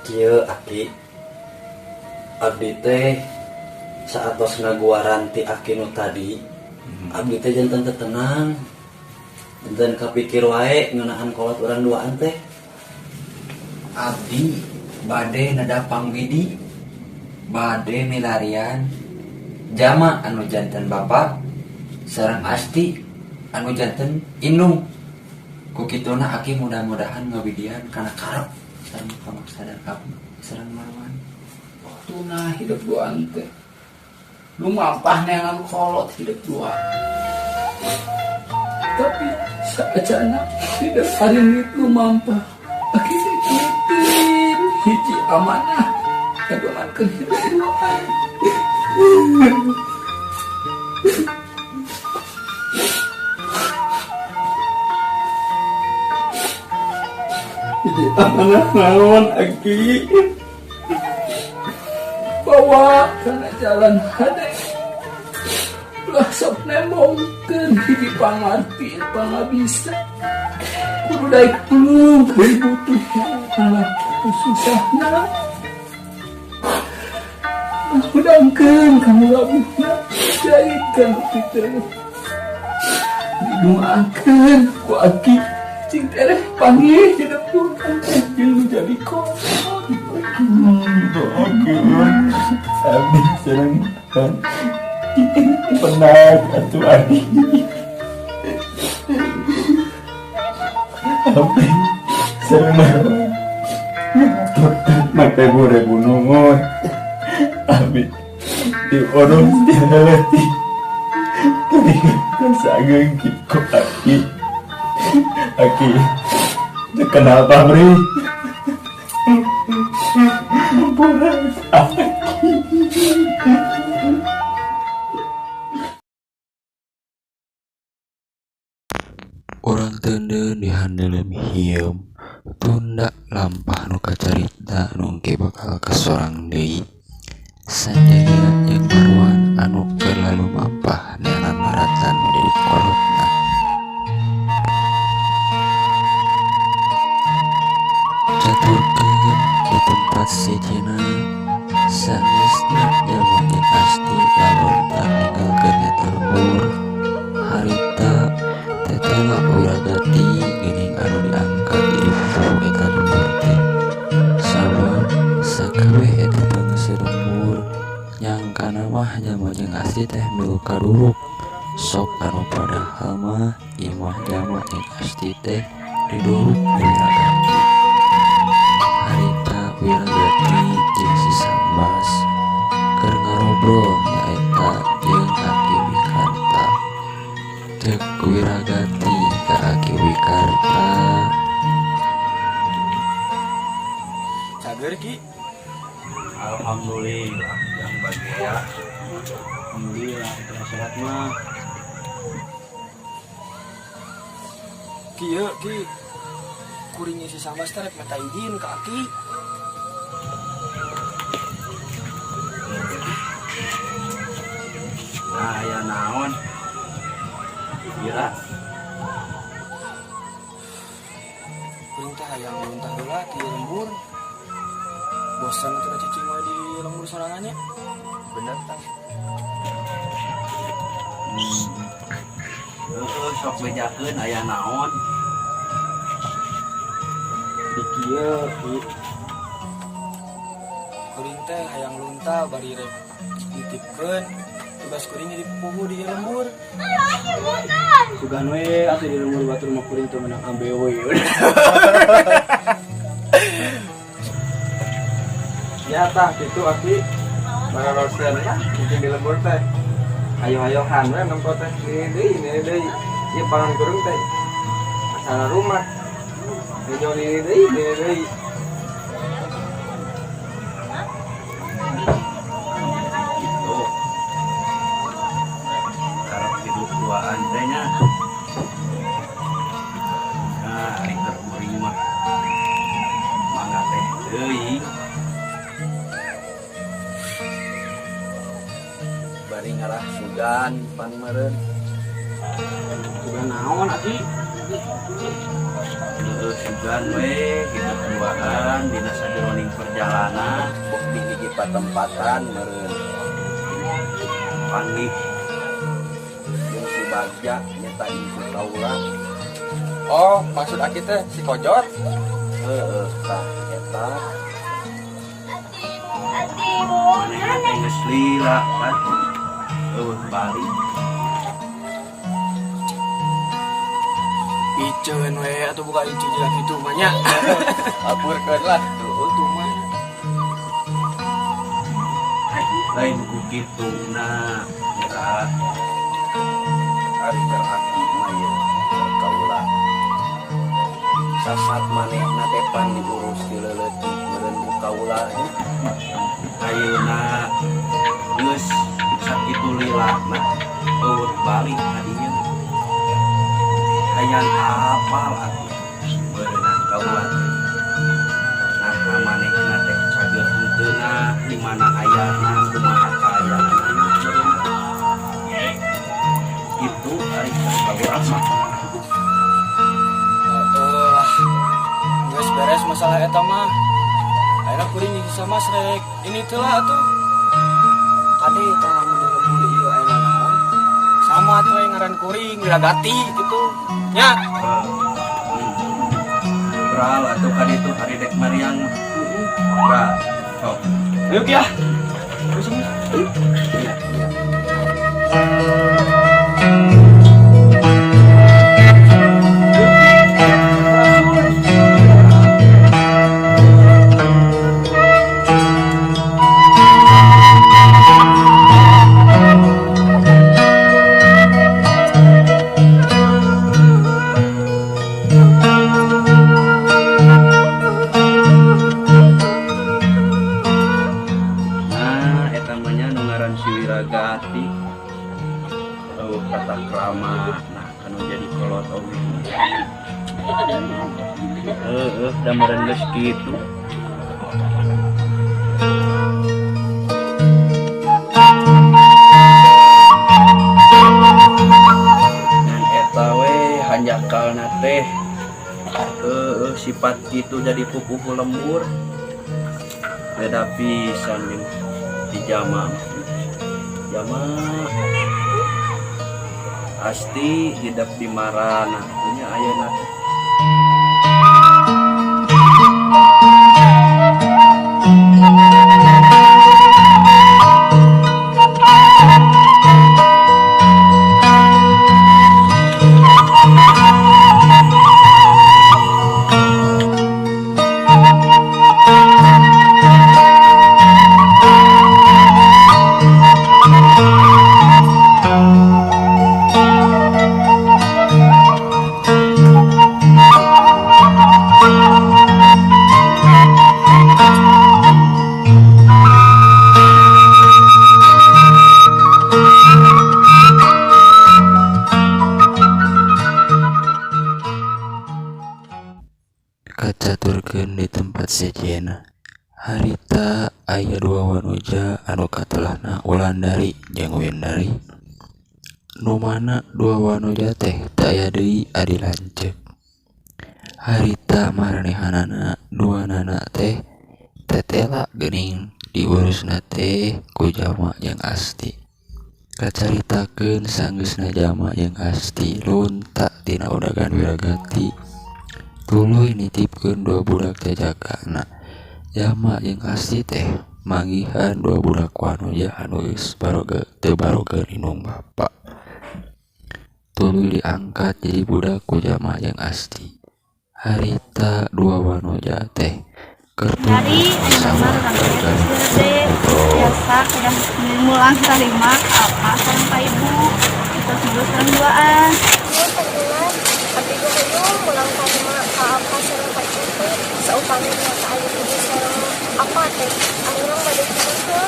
Kieu Aki, abdi teh saatos ngaguaran ti Aki nu tadi, abdi teh janten teu tenang, janten kapikir wae ngeunaan kolot urang duaan teh. Abdi bade neda pangwidi, bade milarian jama anu janten bapa sareng Asti anu janten indung. Ku kituna Aki mudah-mudahan ngawidian kana karep sareng pamaksadan abdi sareng Marwan. Waktuna hidup duaan teh lumampah neangan kolot hidup dua, tapi saacana hidup arinit lumampah Aki titip hiji amanah ngadoankeun hidup duaan. Hiji amanah naon, Aki? Bawa kana jalan hade, ulah sok nembongkeun hiji pangarti pangabisa, kudu daek tulung keur butuh malah susahna, hudangkeun kana labuhna jaitkeun piteun didoakeun ku Aki cing tereh panggih hidup duaan teh jeung nu jadi kolot. Doakeun abdi sareng kan penat atuh abdi. Abdi sareng Marwan mata ribu nuhun. Abdi diurus tina leutik tadi sageung ku Aki. Aki teu kenal pamrih. Ampura, Aki. Urang teundeun di handeuleum hieum tunda lampah nu kacarita nu engke bakal kasorang deui. Sanjaya jeung Marwan anu keur lalumampah neangan baratan nu jadi kolotna. Caturkeun di tempat sejenna sanesna jalma jeung Asti lalontar ninggalkeun eta lembur. Harita tetela Wiragati geuning anu diangkat jadi pupuhu eta lembur teh. Sabab sakabeh eta pangeuseum lembur nyangkana mah jalma jeung Asti teh milu kaduruk. Sok anu padahal mah imah jalma jeung Asti teh diduruk ku Wiragati. Harita Wiragati jeung si Sambas keur ngarobrol nyaeta jeung Aki Wikarta. Ceuk Wiragati ka Aki Wikarta. Cager, Ki. Alhamdulillah yang bahagia. Alhamdulillah kita sehat mah. Ki, yeuh, Ki. Kuring si Sambas teh rek minta izin ka Aki. Nah, aya naon? Kira Kuring teh hayang muntah heula ti lembur. Bosan atuh cicing wae di lembur sorangannya. Bener tah. Heeh, sok bejakeun aya naon? Di kieu, Ki. Kuring teh hayang lunta bari rek nitipkeun tugas kuring jadi pupuhu di lembur. Sugan we atuh di lembur batur mah kuring teu meunang ambe we. Ya tah kitu Aki. Bararoseun lah cicing di lembur teh. Ayo-ayohan we nempo teh ini deui ini deui. Ieu pangan kuring teh. Asal rumah. Nejo ini deui ini deui. Gitu. Karep hidup duaan teh nya. Nah, ari keur kuring mah mangga teh teuing. Bari ngarah sugan pan meureun. Sugan naon, Aki? Heeh, sugan we hidup duaan dina sajeroning perjalanan bok di hiji patempatan meureun panggih jeung si Bagja nyata incu kaula. Oh, maksud aki teh si Kojot? Heeh, tah eta. Manehna teh geus lila kan. Eueuh balik. Iceun we atuh buka incu jiga kitu mah nya. Aburkeun lah. Heueuh tuh mah. Lain ku kituna berat. Ari keur aki mah ieu keur kaula. Sasat manehna teh pan diurus ti leuletik meureun ku kaula nya. Ayeuna geus sakitu lilana eueuh balik ka dieu. Hayang apal atuh meureunan kaula teh. Nah, manehna teh cageur henteuna di mana ayana kumaha kaayaanna meureun. Kitu ari kaula mah. Heeh lah. Geus beres masalah eta mah. Ayeuna kuring jeung sama rek. Ini teh lah atuh. Kade tah lamun di lembur ieu ayeuna naon? Sama atuh aya ngaran kuring Wiragati kitu. Nya. Bral atuh ka ditu hari dek mariang mah. Bral. Sok. Ayo ki ah. Terus sama. Iya, iya. Nah, eta mah nya nu ngaran si Wiragati. Eueuh kata krama, nah kanu jadi kolot oge. Heeh, da meureun geus kitu. Ngan eta we hanjakalna teh. Heeh, sifat kitu jadi pupuhu lembur. Beda pisan jeung di jama. Jama pasti hidup di marana punya ayeuna teh. Kacaturkeun di tempat sejenna. Harita aya dua wanoja anu katelahna Wulandari jeung Windari. Nu mana dua wanoja teh teu aya deui adi lanceuk. Harita maranehanana duanana teh tetela geuning diurusna teh ku Jama jeung Asti. Kacaritakeun sanggeusna Jama jeung Asti lunta tina udagan Wiragati. Tuluy nitipkeun dua budak jajagana. Jama jeung Asti teh manggihan dua budak wanoja anu geus baroga teu baroga indung bapa. Tuluy diangkat jadi budak ku Jama jeung Asti. Harita dua wanoja teh keur Dari tumbuh ayeuna mah sawah urang teh dagang geus gede biasa udah mulang tarima apa sareng ka ibu terus nurut sareng duaan. Nuhun Teh Abdi ge hoyong mulang tarima ka apa sareng ka ibu teh saupami ka aya ibu sareng apa teh ari urang bade kumaha.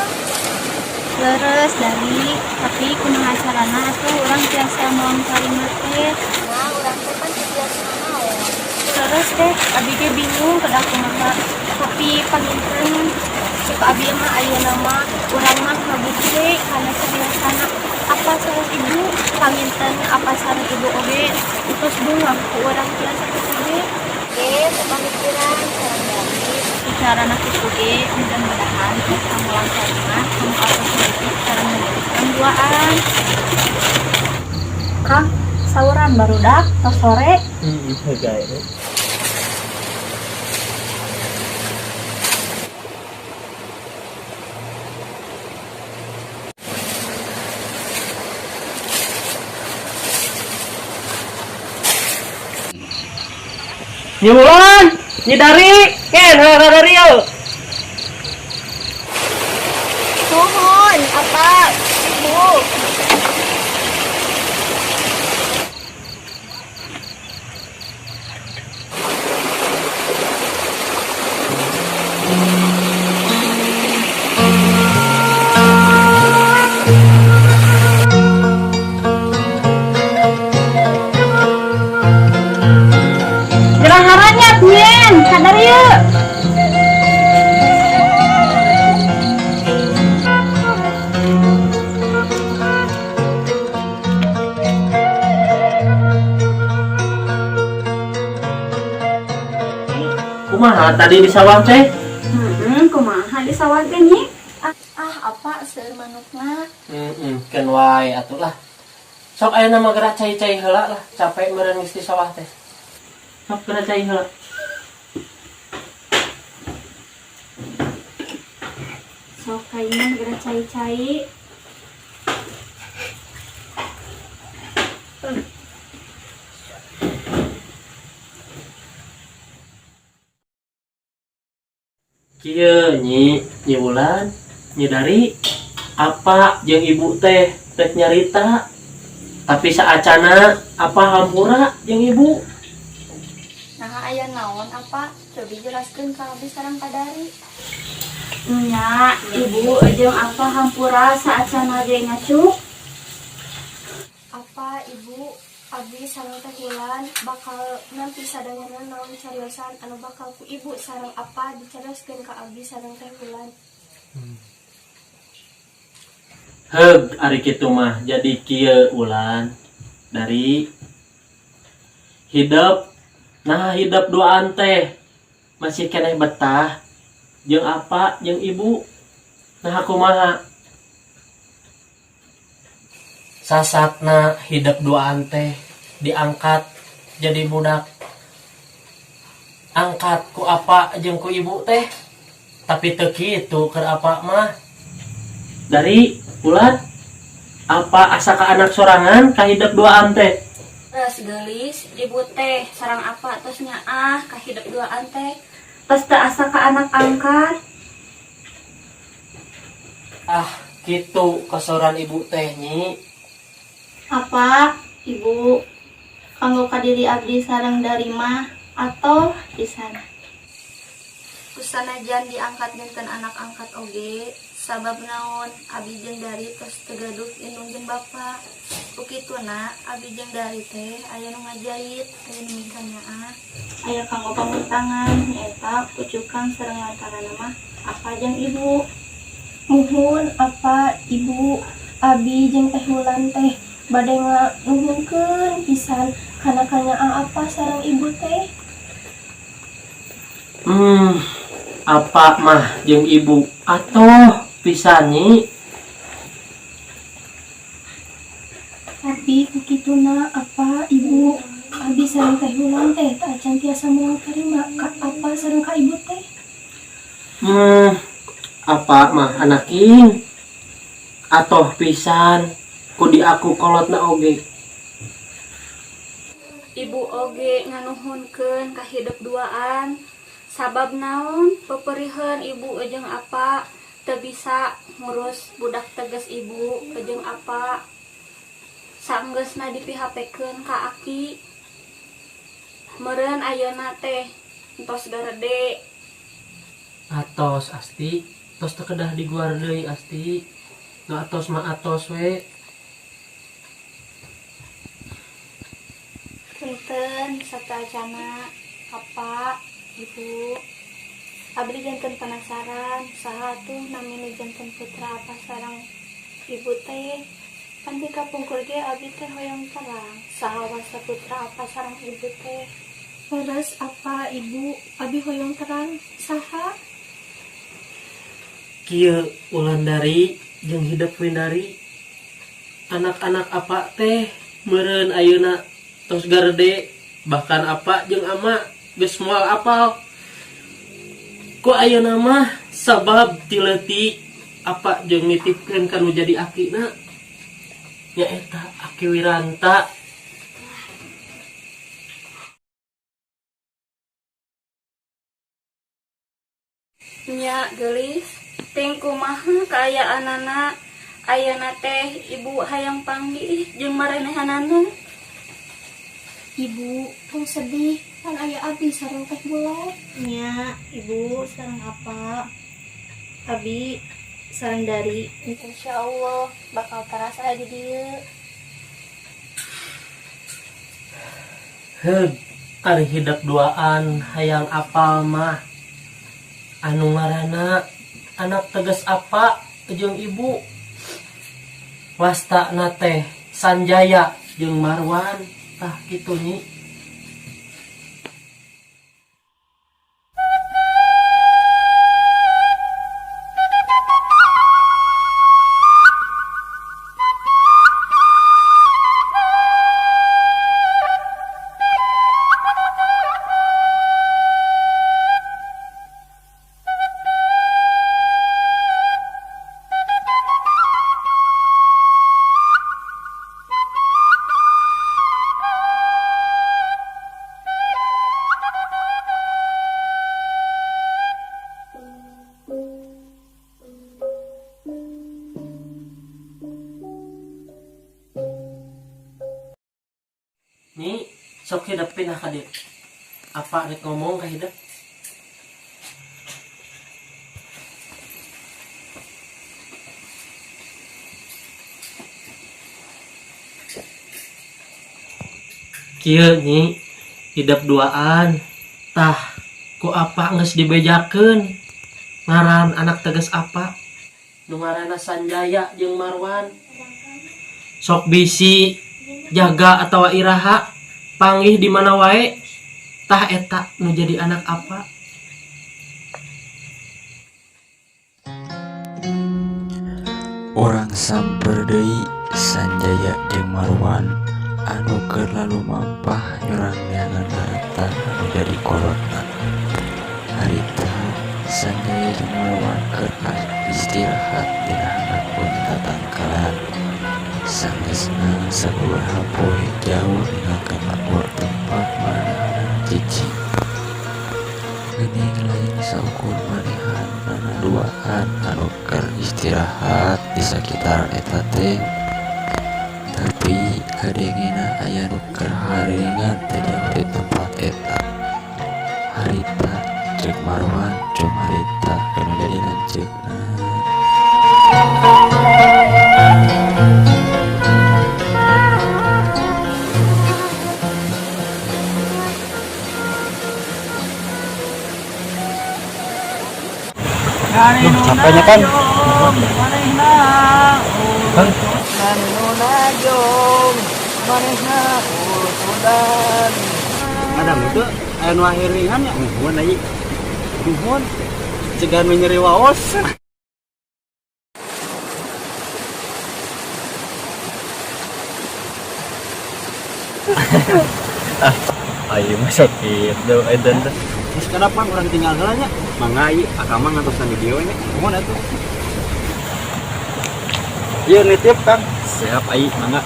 Leres dari tapi kumaha carana atuh urang tiasa mulang tarima teh. Nah, urang teh pan teu biasa naon. Leres teh abdi ge bingung kedah kumaha tapi panginten cek abdi mah ayeuna mah urang mah ngabukti kana cariosana apa sareng ibu. Panginten apa sareng ibu oge tos bungah ku urang tiasa kitu ge. Oke, pamikiran sareng dari. Bicarana kitu ge mudah-mudahan tiasa mulang tarima kamu atos leutik sareng urang duaan. Kang, sauran barudak tos sore. Heeh, gae. Nyi Wulan, Nyi Dari, ken dari yo. Nuhun, apa ibu? Gerang haranyat nyen, sadar yuk. Kumaha tadi di sawah teh? Kumaha di sawah teh nyi? Ah, apa seueur manukna? Heeh, keun wae atuh lah. Sok ayeuna mah geura cai-cai heula lah, capek meureun geus di sawah teh. Sok geura cai heula. Sok kayaknya geura cai-cai. Kieu Nyi, Nyi Wulan, Nyi Dari, apa jeung ibu teh rek nyarita? Tapi saacana apa hampura jeung ibu? Nah, aya naon apa? Cobi jelaskeun ka abdi sareng ka Dari. Nya, ibu jeung apa hampura saacana ge ngacuk? Apa ibu abdi sareng teh Wulan bakal nanti sadayana naon cariosan anu bakal ku ibu sareng apa dicarioskeun ka abdi sareng teh Wulan. Heug ari kitu mah jadi kieu Wulan dari hidup nah hidup duaan teh masih keneh betah jeung apa jeung ibu nah kumaha sasatna hidup duaan teh diangkat jadi budak angkat ku apa jeung ku ibu teh tapi teu kitu keur apa mah dari Wulan apa asa ka anak sorangan ka hidup duaan teh? Terus geulis ibu teh sareng apa tos nyaah ka hidup duaan teh tos teu asa ka anak angkat. Ah kitu kasoran ibu teh nyi. Apa ibu kanggo ka diri abdi sareng dari mah atau pisan? Kusanajan diangkat janten anak angkat oge sabab naon abi jeung Dari tos teu gaduh indung jeung bapa. Ku kituna abi jeung Dari teh aya nu ngajait, aya nu mika nyaah, aya kanggo pangutangan nyaeta pucukan sareng lantaran mah apa jeung ibu. Muhun apa ibu abi jeung teh Wulan teh bade nganuhunkeun pisan kana kanyaah apa sareng ibu teh. Apa mah jeung ibu atuh pisan nyi. Tapi kukituna apa ibu abi sareng teh Wulan teh teu acan tiasa mulang tarima ka apa sareng ka ibu teh. Apa mah anaking atoh pisan ku di aku kolotna oge. Ibu oge nganuhunkeun ka hidup duaan sabab naon peperiheun ibu jeung apa teu bisa ngurus budak tegas ibu jeung apa sanggeusna dipihapekeun ka aki meureun ayeuna teh entos garede. Atos asti tos teu kedah diguar deui asti nu atos mah atos we. Punten sateuacana apa ibu abdi janten penasaran saha tuh nami nu janten putra apa sareng ibu teh. Pan di kapungkur ge abi teh hoyong terang saha wasta putra apa sareng ibu teh. Leres apa ibu, abi hoyong terang saha? Kieu Wulandari jeung hidep Windari, anak-anak apa teh meureun ayeuna tos garede, bahkan apa jeung ama geus moal apal ku ayeuna mah, sabab ti leutik apa jeung nitipkeun ka nu jadi akina, nyaeta Aki Wiranta. Nya geulis, ting kumaha kaayaanana ayeuna teh, ibu hayang panggih jeung marenehanana. Ibu, tong sedih, pan aya abi sareng Teh Bulan. Nya, ibu sareng apa? Abi sareng dari insya Allah bakal teras aya di dieu. Heug, ari hidep duaan hayang apal mah anu ngaranna anak teges apa jeung ibu, wastana teh Sanjaya jeung Marwan, tah kitu, Nyi. Nyi, sok hidep pindah ka dieu. Apa rek ngomong ka hidep? Kieu, Nyi, hidep duaan. Tah, ku apa geus dibejakeun ngaran anak teges apa? Nu ngaranna Sanjaya jeung Marwan. Sok bisi jaga atau iraha panggih di mana wae, tah eta nu jadi anak apa. Urang samper deui Sanjaya jeung Marwan anu keur lalumampah nyurang neangan harta anu jadi kolotna. Harita Sanjaya jeung Marwan keur istirahat dina handapeun tatangkalan. Sanggeusna sababaraha poe jauh ninggalkeun lembur tempat maranehanana cicing. Geuning lain saukur manehanana duaan anu keur istirahat di sakitaran eta teh. Tapi kadengena aya nu keur hareungan teu jauh ti tempat eta. Harita ceuk Marwan, cung harita nu jadi lanceukna. Duh, capeknya kan. Kang. Kadang itu aya nu ahiringan ya, nuhun ai. Nuhun. Cegan nu nyeri waos. Ah, ayo mah sakit tuh edan teh. Terus kenapa urang tinggal heula nya? Mangga ieu akang mah ngantosan di dieu nya. Nuhun atuh. Ieu nitip, Kang. Siap ai, mangga.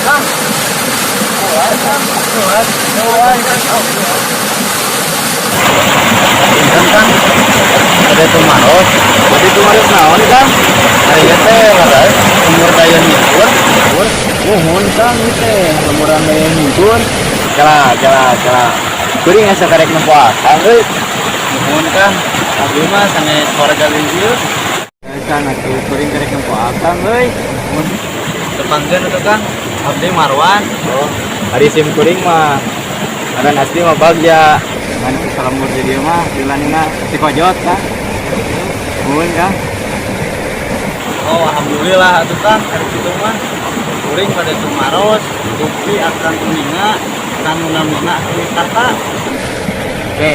Kang. Nuhun. Punten, Kang. Bade tumaros. Bade tumaros naon, Kang? Ari ieu teh leres lembur dayeun nyingkur. Muhun, Kang, ieu teh lemburan dayeun nyingkur. Kela, kela, kela. Kuring asa karek nempo akang euy. Muhun, Kang. Abdi mah sanes warga dieu. Can atuh kuring karek nempo akang euy. Muhun. Tepangkeun atuh, Kang. Abdi Marwan. Oh, ari sim kuring mah ngaran asli mah Bagja. Ngan salembur di dieu mah dilanina si Kojot, Kang. Muhun, Kang. Oh, alhamdulillah atuh, Kang, ari kitu mah. Kuring bade tumaros, dupi akang uninga kanu namina Aki Karta. Oke.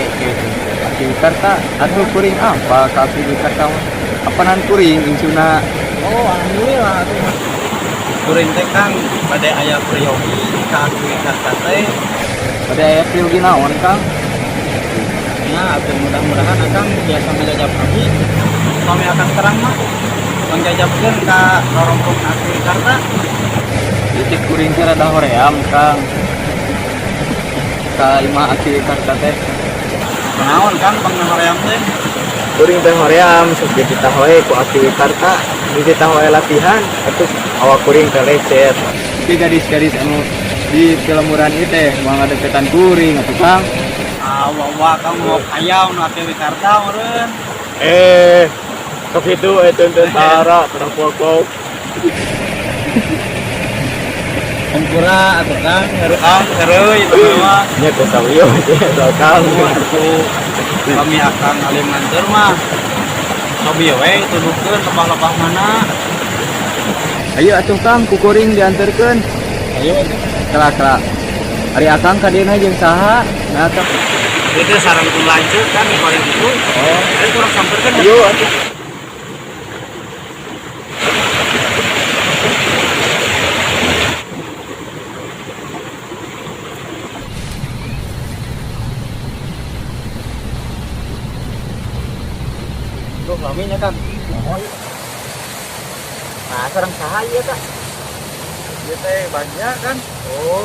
Aki Wikarta, atuh kuring apa ka Aki Wikarta mah? Apanan kuring incuna. Oh, alhamdulillah atuh mah. Kuring teh, Kang, bade aya priyogi ka Aki Wikarta teh. Bade aya priyogi naon, Kang? Ya, atuh mudah-mudahan akang biasa ngajajab abdi. Kami akan terang mah menjajabkeun ka rorompong Aki Wikarta. Titik kuring teh rada hoream, Kang. Ka imah Aki Wikarta teh. Naon, Kang, panghoream teh? Kuring teh hoream sok dititah wae ku Aki Wikarta, dititah wae latihan, atuh awak kuring teh lecet. Tapi gadis-gadis anu di lemburan ieu teh moal ngadeketan kuring atuh, Kang. Ah, wah, Kang mau hayam nu Aki Wikarta meureun. Eh, sok itu tentara pernah pokok. Hampura atuh, Kang, ah, heureuy itu mah. Nya teh sawieu teh Kang. Atuh kami akan alim nganter mah. Cobi we tuduhkeun lebah-lebah mana. Ayo atuh, Kang, ku kuring dianterkeun. Ayo atuh. Kela, kela. Ari akang ka dieuna jeung saha? Nah, Kang. Itu sareng pun lanceuk kan di paling itu. Oh. Ayo kurang samperkeun. Ayo atuh. Duh, laminya, Kang. Nah, sareng saha ieu, Kak? Ieu teh Bagja, kan? Oh,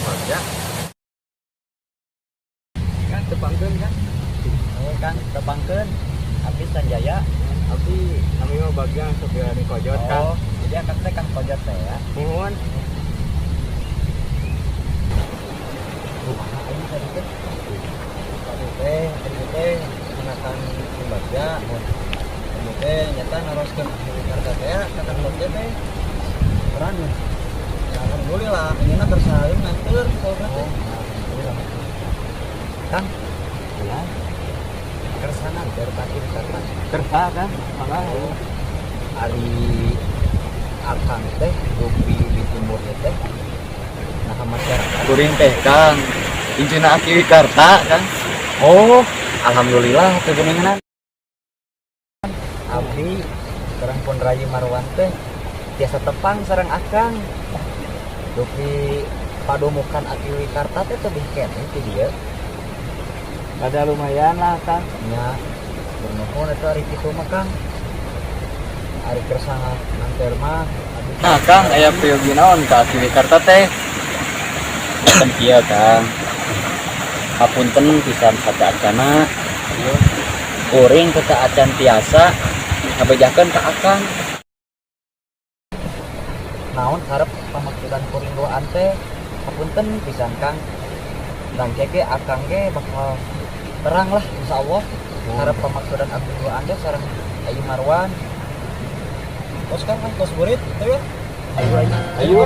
Bagja. Kan tepangkeun, kan? Oh, Kang, tepangkeun. Abdi Sanjaya. Abdi nami mah Bagja sok diarani Kojot, Kang. Oh, jadi akang teh Kang Kojot teh ya. Muhun. Kumaha aing tadi teh? Tadi teh, tadi teh gunakan si Bagja. Tadi teh nyata naroskeun Aki Wikarta teh ya, ka Kang Bagja teh. Keren. Ya, alhamdulillah, ayeuna kersa nganteur saurna teh. Alhamdulillah. Kang, Ya, kersa nganteur ka Aki Wikarta. kersa, Kang. Mangga. Oh, ari akang teh dupi di timurnya teh nah masyarakat. Kuring teh, Kang. Incuna Aki Wikarta, Kang. Oh, alhamdulillah teh geuningan. Abdi sareng pun Rayi Marwan teh tiasa tepang sareng akang. Dupi padomukan Aki Wikarta teh tebih keneh ti dieu. Ada lumayan lah, Kang. Nya, bernuhun eta ari kitu mah, Kang. Ari kersa nganter mah abdi. Nah, Kang, aya priyogi naon ka Aki Wikarta teh? Punten kieu, Kang. Hapunten pisan saacana. Kuring teu acan tiasa ngabejakeun ka akang. Naon karep pamaksudan kuring duaan teh? Hapunten pisan, Kang. Dan ge akang ge bakal terang lah insyaallah. Karep pamaksudan abdi duaan teh sareng Ayi Marwan. Tos, Kang, tos burit teh ya. Ayo, ayo. Ayo.